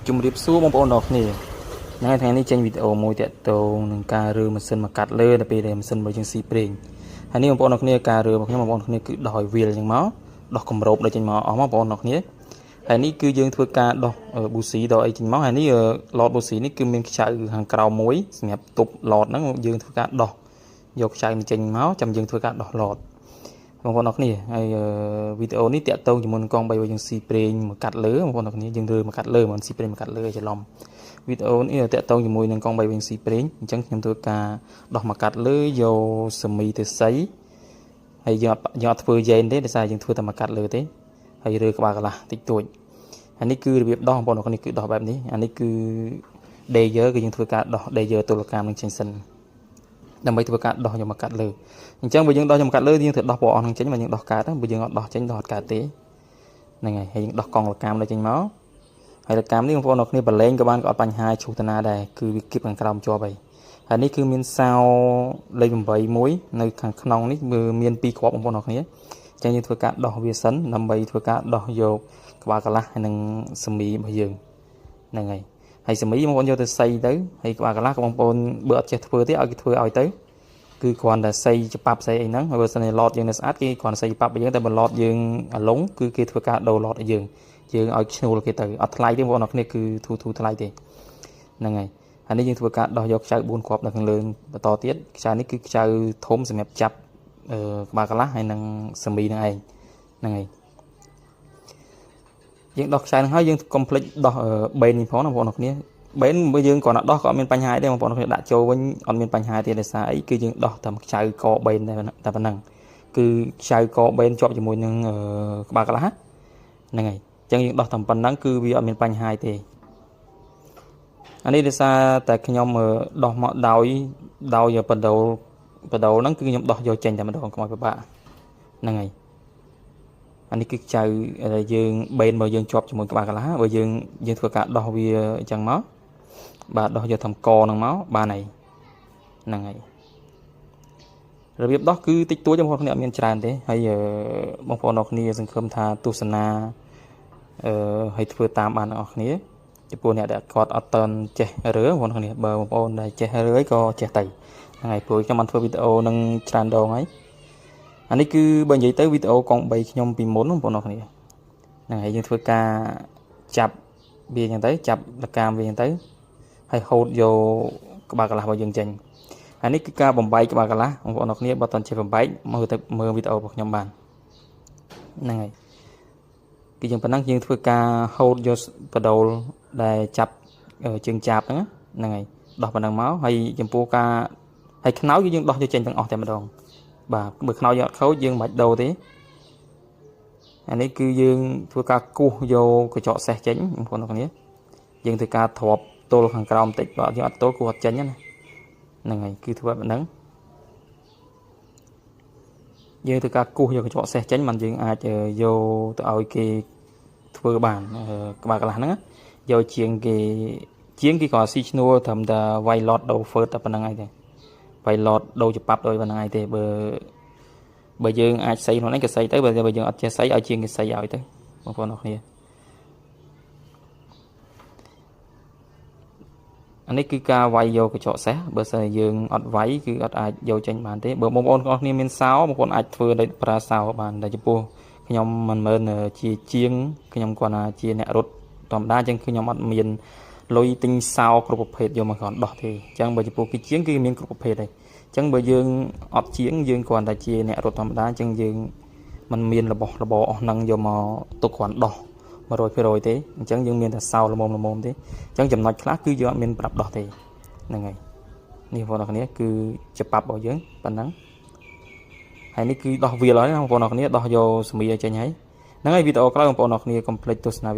ជំរាបសួរបងប្អូនទាំងអស់គ្នាហ្នឹងហើយថ្ងៃនេះចេញវីដេអូមួយតាក់ទងនឹងការរើម៉ាស៊ីនមកកាត់លើដល់ពេលដែលម៉ាស៊ីនរបស់យើងស៊ីប្រេងហើយនេះបងប្អូនទាំងអស់គ្នាការរើរបស់ខ្ញុំបងប្អូនគ្នាគឺដោះឲ្យវាលអញ្ចឹងមកដោះគម្របដល់ចេញមកអស់មកបងប្អូនទាំងអស់គ្នាហើយនេះគឺយើងធ្វើការដោះប៊ូស៊ីដោះអីចេញមកហើយនេះឡតប៊ូស៊ីនេះគឺមានខ្ចៅខាងក្រោមមួយសម្រាប់ទប់ឡតហ្នឹងយើងធ្វើការដោះយកខ្ចៅនេះចេញមកចាំយើងធ្វើការដោះឡតបងប្អូនអរគ្នាហើយវីដេអូនេះតាក់ទងជាមួយនឹងកង់3របស់យើងស៊ីប្រេងមកកាត់លើបងប្អូនអរគ្នាយើងរើមកកាត់លើមិនស៊ីប្រេងមកកាត់លើឲ្យច្រឡំវីដេអូនេះតាក់ទងជាមួយនឹងកង់3វិញស៊ីប្រេងអញ្ចឹងខ្ញុំធ្វើការដោះមកកាត់លើយកសមីទៅសីហើយយើងអត់ធ្វើយ៉ែនទេដោយសារយើងធ្វើតែមកកាត់លើទេហើយរើក្បាលកន្លះតិចតួចអានេះគឺរបៀបដោះបងប្អូនអរគ្នាគឺដោះបែបនេះអានេះគឺ layer គឺយើងធ្វើការដោះ layer តុលកម្មនឹងចេញសិនដើម្បីធ្វើការដោះយកមកកាត់លើអញ្ចឹងបើយើងដោះយកមកកាត់លើយើងត្រូវដោះពណ៌អស់នឹងចេញបើយើងដោះកើតបើយើងអត់ដោះចេញដោះអត់កើតទេហ្នឹងហើយហើយយើងដោះកង់លកាមលើចេញមកហើយលកាមនេះបងប្អូនអរគ្នាបលែងក៏បានក៏អត់បញ្ហាឈូសតាណាដែរគឺវាគៀបខាងក្រោមជាប់ហើយហើយនេះគឺមានសោលេខ8មួយនៅខាងក្នុងនេះមាន2គ្រាប់បងប្អូនអរគ្នាអញ្ចឹងយើងធ្វើការដោះវាសិនដើម្បីធ្វើការដោះយកក្បាលកន្លះហើយនឹងសមីរបស់យើងហ្នឹងហើយហើយសមីបងប្អូនយកទៅសៃទៅហើយក្បាលកន្លះក៏បងប្អូនបើអត់ចេះធ្វើទេឲ្យគេធ្វើឲ្យទៅគឺគ្រាន់តែសៃច្បាប់សៃអីហ្នឹងហើយបើសិនជាឡតយើងនៅស្អាតគេគ្រាន់តែសៃច្បាប់ឲ្យយើងតែបើឡតយើងអាឡុងគឺគេធ្វើការដូរឡតឲ្យយើងយើងឲ្យឈ្នួលគេទៅអត់ថ្លៃទេបងប្អូនអរគ្នាគឺធូរធូរថ្លៃទេហ្នឹងហើយហើយនេះយើងធ្វើការដោះយកខ្ចៅ4គ្រាប់នៅខាងលើបន្តទៀតខ្ចៅនេះគឺខ្ចៅធំសម្រាប់ចាប់ក្បាលកន្លះហើយនឹងសមីនឹងឯងហ្នឹងហើយយើងដោះខ្ចៅហ្នឹងហើយយើងកុំភ្លេចដោះបេននេះផងណាបងប្អូនអរគ្នាបេនបើយើងគ្រាន់តែដោះក៏អត់មានបញ្ហាទេបងប្អូនគ្នាដាក់ចូលវិញអត់មានបញ្ហាទេដោយសារអីគឺយើងដោះតាមខ្ចៅកបេនតែប៉ុណ្ណឹងគឺខ្ចៅកបេនជាប់ជាមួយនឹងក្បាលកន្លះហ្នឹងហើយអញ្ចឹងយើងដោះតាមប៉ុណ្ណឹងគឺវាអត់មានបញ្ហាទេអានេះដោយសារតែខ្ញុំដោះមកដោយបដូលបដូលហ្នឹងគឺខ្ញុំដោះយកចេញតែម្ដងកុំឲ្យពិបាកហ្នឹងហើយអានេះគឺចៅដែលយើងបេនបើយើងជាប់ជាមួយក្បាលកន្លះបើយើងធ្វើការដោះវាអញ្ចឹងមកបាទដោះយកធ្វើកហ្នឹងមកបានហើយហ្នឹងហើយរបៀបដោះគឺតិចតួចបងប្អូនគ្នាអត់មានច្រើនទេហើយបងប្អូនអរគ្នាសង្ឃឹមថាទស្សនាអឺហើយធ្វើតាមបានទាំងអស់គ្នាចំពោះអ្នកដែលគាត់អត់តន់ចេះរើបងប្អូនគ្នាបើបងប្អូនដែលចេះរើក៏ចេះទៅហ្នឹងហើយព្រោះខ្ញុំបានធ្វើវីដេអូនឹងច្រើនដងហើយអានេះគឺបើនិយាយទៅវីដេអូកង់3ខ្ញុំពីមុនបងប្អូនអរគ្នាហ្នឹងហើយយើងធ្វើការចាប់វាអញ្ចឹងទៅចាប់លកាមវាអញ្ចឹងទៅហើយហូតយកក្បាលកន្លះរបស់យើងចេញអានេះគឺការបំបែកក្បាលកន្លះបងប្អូនអរគ្នាបើតន់ចេះបំបែកមើលទៅមើលវីដេអូរបស់ខ្ញុំបានហ្នឹងហើយគឺយើងប៉ុណ្ណឹងយើងធ្វើការហូតយកបដូលដែលចាប់ជើងចាប់ហ្នឹងហ្នឹងហើយដោះប៉ុណ្ណឹងមកហើយចំពោះការហើយខ្នើយគឺយើងដោះយកចេញទាំងអស់តែម្ដងបាទបើខ្នើយយើងអត់ខូចយើងមិនបាច់ដូរទេអានេះគឺយើងធ្វើការគោះយកកញ្ចក់សេះចេញបងប្អូនទាំងគ្នាយើងធ្វើការទ្រាប់ទល់ខាងក្រោមបន្តិចបើយើងអត់ទល់គោះអត់ចេញណាហ្នឹងហើយគឺធ្វើបែបហ្នឹងយើងធ្វើការគោះយកកញ្ចក់សេះចេញมันយើងអាចយកទៅឲ្យគេធ្វើបានក្បាលកន្លះហ្នឹងយកជាងគេជាងគេក៏ស៊ីឈ្នួលត្រឹមតែវាយឡតដូរហ្វឺតតែប៉ុណ្្នឹងឯងទេវាយឡតដូរច្បាប់ដោយប៉ុណ្្នឹងឯងទេបើបើយើងអាចសីខ្លួនឯងក៏សីទៅបើយើងអត់ចេះសីឲ្យជាងគេសីឲ្យទៅបងប្អូនអរគ្នាអានេះគឺការវាយយកកញ្ចក់សេះបើសិនជាយើងអត់វាយគឺអត់អាចយកចេញបានទេបើបងប្អូនទាំងអស់គ្នាមានសោបងប្អូនអាចធ្វើដោយប្រើសោបានតែចំពោះខ្ញុំមិនមែនជាជាងខ្ញុំគាត់ថាជាអ្នករត់ធម្មតាអញ្ចឹងខ្ញុំអត់មានលុយទិញសោគ្រប់ប្រភេទយកមកគ្រាន់ដោះទេអញ្ចឹងបើចំពោះគេជាងគឺមានគ្រប់ប្រភេទហើយអញ្ចឹងបើយើងអត់ជាងយើងគ្រាន់តែជាអ្នករត់ធម្មតាអញ្ចឹងយើងมันមានរបស់របរអស់ហ្នឹងយកមកទុកគ្រាន់ដោះ100%ទេអញ្ចឹងយើងមានតែសោល្មមល្មមទេអញ្ចឹងចំណុចខ្លះគឺយើងអត់មានប្រាប់ដោះទេហ្នឹងហើយនេះបងប្អូនគ្នាគឺច្បាប់របស់យើងប៉ុណ្ណឹងហើយនេះគឺដោះវាលហើយបងប្អូនគ្នាដោះយកសមីឲ្យចេញហើយហ្នឹងហើយវីដេអូក្រោយបងប្អូនគ្នាកុំភ្លេចទស្សនាវីដេអូ